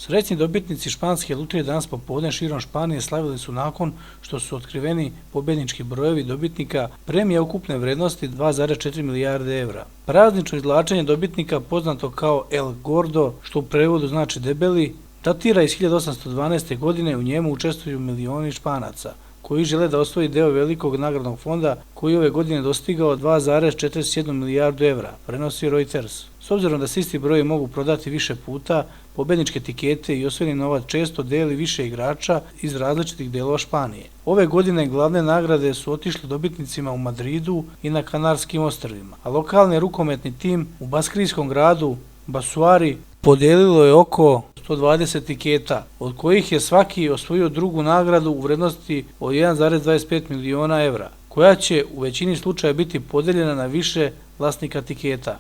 Srećni dobitnici španske lutrije danas popodne širom Španije slavili su nakon što su otkriveni pobednički brojevi dobitnika premije ukupne vrednosti 2,4 milijarde evra. Praznično izvlačenje dobitnika, poznato kao El Gordo, što u prevodu znači debeli, datira iz 1812. godine. U njemu učestvuju milioni Španaca koji žele da osvoji deo velikog nagradnog fonda koji ove godine dostigao 2,41 milijardu evra, prenosi Reuters. S obzirom da se isti broji mogu prodati više puta, pobedničke tikete i osvojeni novac često deli više igrača iz različitih delova Španije. Ove godine glavne nagrade su otišle dobitnicima u Madridu i na Kanarskim ostrvima, a lokalni rukometni tim u baskijskom gradu Basuari podelilo je oko 120 tiketa, od kojih je svaki osvojio drugu nagradu u vrednosti od 1,25 miliona evra, koja će u većini slučaja biti podeljena na više vlasnika tiketa.